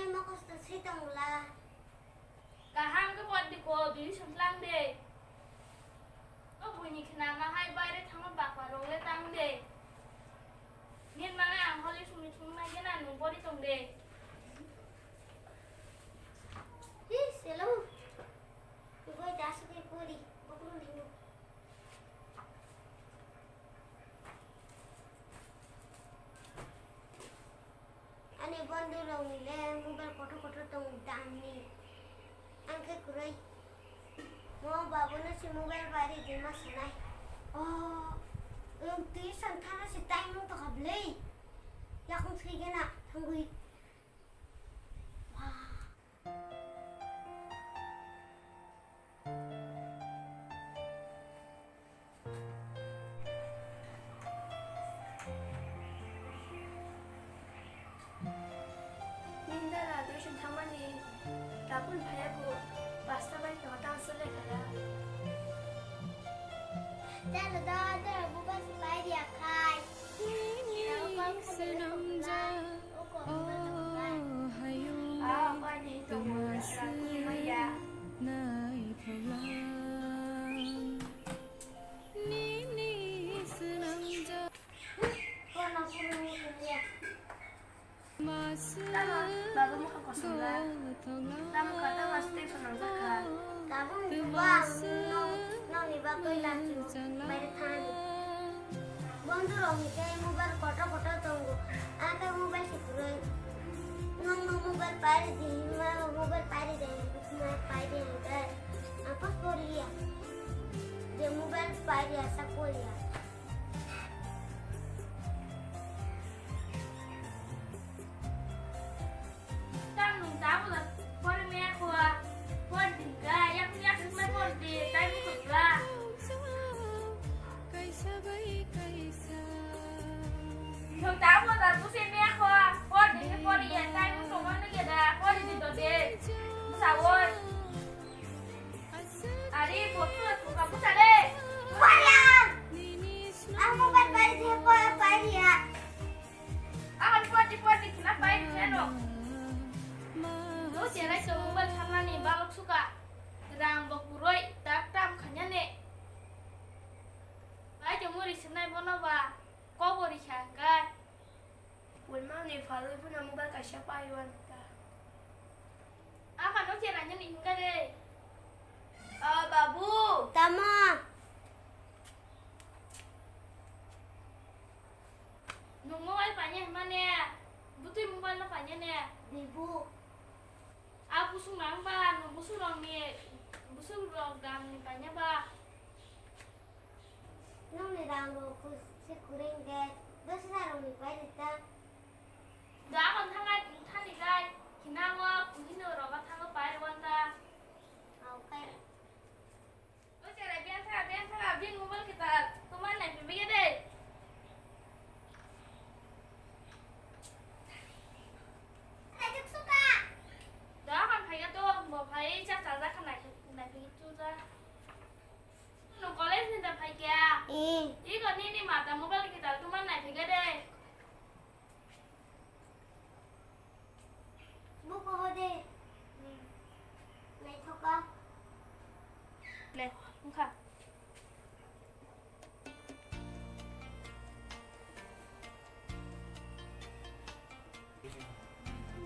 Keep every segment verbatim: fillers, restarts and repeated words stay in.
Mokos to si tongla. Kaham khe body ko bini songtlang de. O buini khna ma hai baire thangma bakwa rok le tang de. Nin ma ang holi sumi sumi ma gena nung body tong de. Hi, selo. Goi dasu ke pori, bokro lino. Ani bondhu rok ni le mobile kotor kotor tong dam ni. Ang khe kwrwi. Mo babu no si mobile bai ri di ma sanai. Oh, ang tuition thana si time wng tongkha bwlwi. Yakung thwi gana thangwi. Wah. Nindala tuition thangmani tabun phaiya ko pasta bai tong tang sele khala. Dalo da da buba sipai dia khai. Nini swnamjak, o hayung, tma swk naithoklang. Nini swnamjak. Tama, baba mokha kosom la. Tamo kha, tamo station nang jakha. Tabuk ni buba, nong, nongni bagwi lachi baire thani. Bondhu rokni tei mobile kotor kotor tongo. Ang khe mobile se kwrwi. Nong no mobile pairi di, ma mobile pairi di, ma pairi di. Ang khe poriya. Je mobile pairi asa poriya. Tang nung tamo da pori me ko a. Pori din ka, yak yak me pori din, tai mo ko ba. Nung tamo da tu se me ko a. Pori din ke pori ya, tai mo ko mo ne ya da, pori din do de. Sa woi. Ari, bo tu tu ka bu sa de. Pori ya. Ang mobile bai de, pori ya. Ang pori pori khna pai kheno. Bo cherai to mobile tharmani balok suka. Rang bo kuroi tak tam khanya ne. Bai to muri sinai bono ba. Kobori kha kai. Wal mani phaloi phuna mobile kaisa pai wan ta. Ang phano cherai nani hinga de. Ah, babu. Tamo. Nung mobile paine hwnmane, bwtwi mobile no paine ne. Bibu. A busung rang ba, nung busung rang ni, busung rok dam ni paine ba. Nung ni rang rok se kuring de, dos hajar rok ni pai rita. Da kon thangai thani gai, kinango, kuhino roga thango pai rwanda. Okay. O cherai, biang tha, biang tha, bini mobile kita, tomar nai phi mege de. Da kan phai ga to, bo phai cha cha da kan nai, nai phi chu da. No college ni da phai kya? Eh. I ko ni ni mata mobile kita, tomar nai phi ga de. Buko hode. Naithoka. Le, wngkha.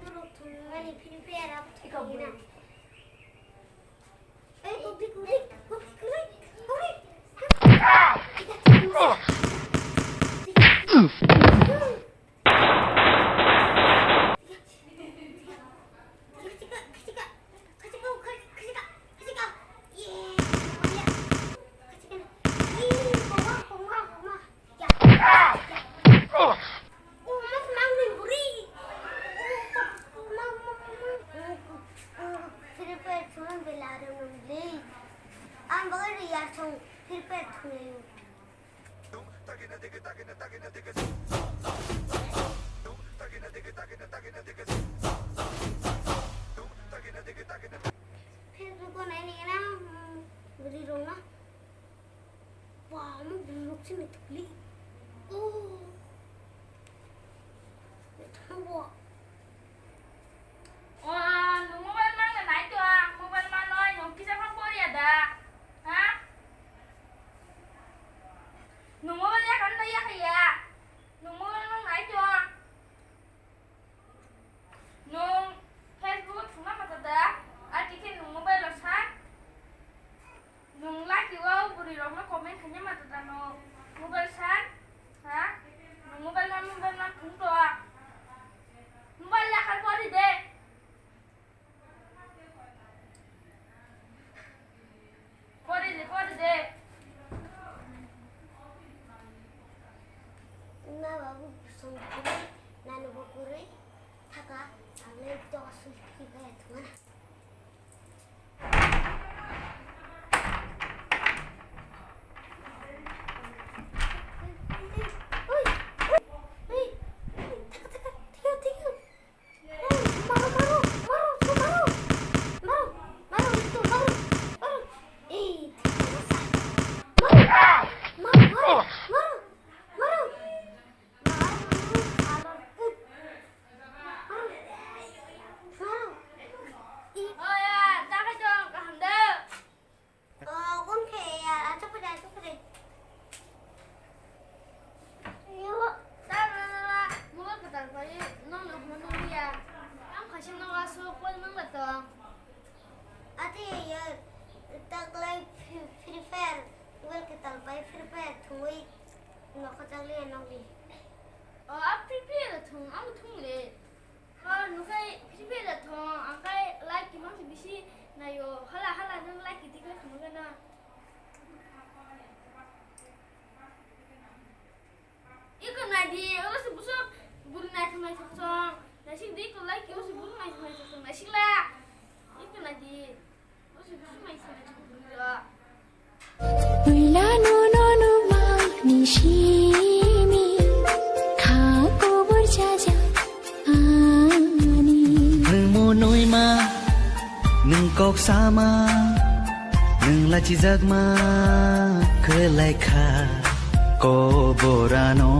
Durok thumnani Free Fire abo thumnina. Ei, kukri, kukri, kukri, kukri, kukri. Ang bagwi riyar song, Free Fire thwnglaio. Facebook o nainai gana, mm, bwrwi rok no. Ba, omo bwrwi rok se naithokli. Oh. Naithok bo. Free Fire, mobile kwtal bai Free Fire thwngwi nokha chakliya nokni. O, a Free Fire thwng, amo thwng le. O, nukhai Free Fire thwng, angkhai like kimang se bisi naio, hala hala nang like di khe thwng gana. Iko naidi, oro se busuk buri naithok naithok song. Naisik di iko like, oro se buri naithok naithok song. Naisik la. Iko naidi. Oro se busuk naithok naithok buri ro. Puila nono nukmani simi kha kobor chaja ani. Nwng monoi ma, nwng kok sama, nwng lachijakma khwlai kha koborano.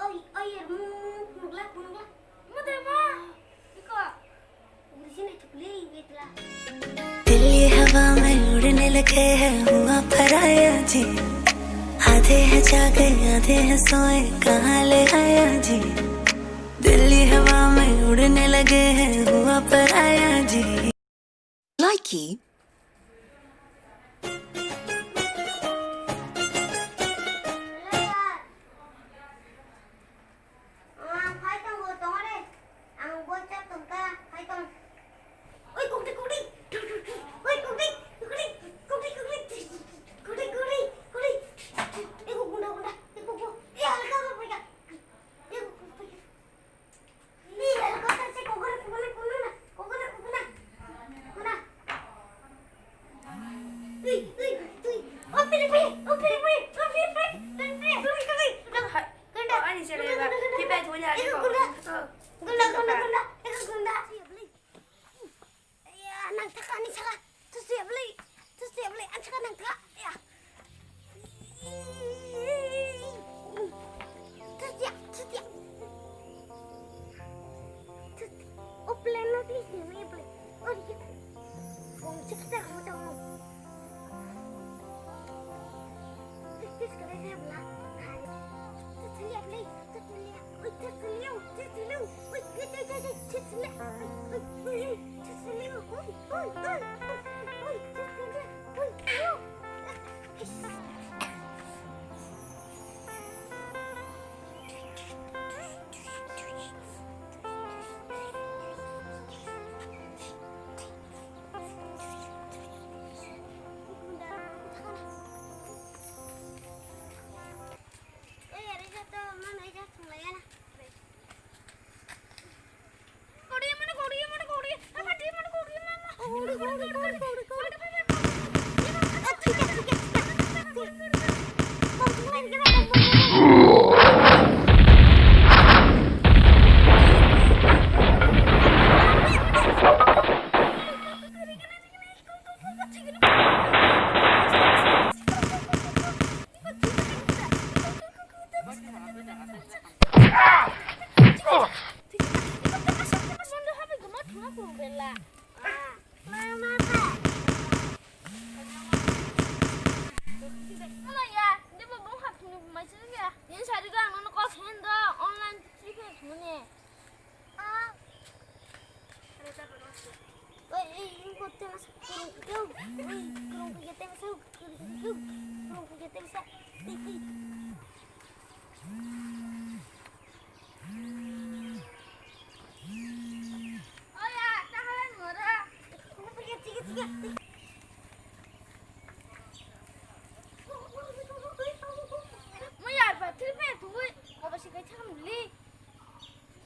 Oi, oi, er, mung, mung, nukla, nukla. Mode ma, iko. दिल ये हवा में उड़ने लगे है, हुआ पराया जी। आधे हैं जागे, आधे हैं सोए, कहाँ ले आया जी। दिल ये हवा में उड़ने लगे है, हुआ पराया जी। Likey. Nang thaka ni saka. Tusia beli. Tusia beli. An saka nang thaka. Ya. Tusia, tusia. Tusia. O plan no tusia me beli. O di. Om sikita mo to. Tusia beli. Tusia beli.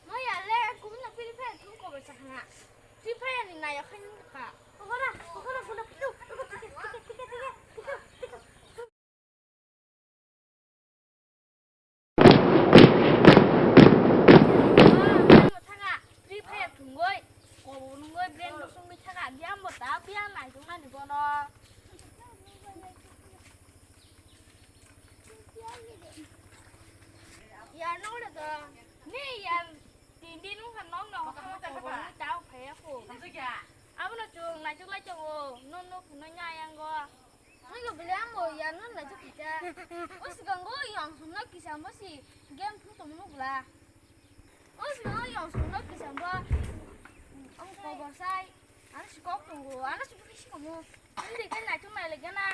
Maya le, kubun na Free Fire thum kobo chakna. Free Fire ni naya khain ka. Kokora, kokora, bola piu. Free Fire thumgoi, kobo nungoi, brain no sungbi thaka, biang bo ta, biang nai tong nani bono. Yar no le to. Ni yar. Tindi nung kha nok no ha ko bo nung tao phai ya ko. Abono chung naichuk lai tongo, no no phunai nya yang go. Nung ko bele amo ya no naichuk kisa. O sigang go yang sung no kisa mo si game thu tong nuk la. O sigang go yang sung no kisa mo. Ang ko bo sai. Ang Sikok tongo, ano sikok sikok mo. Hindi kan naitung nai lagi na.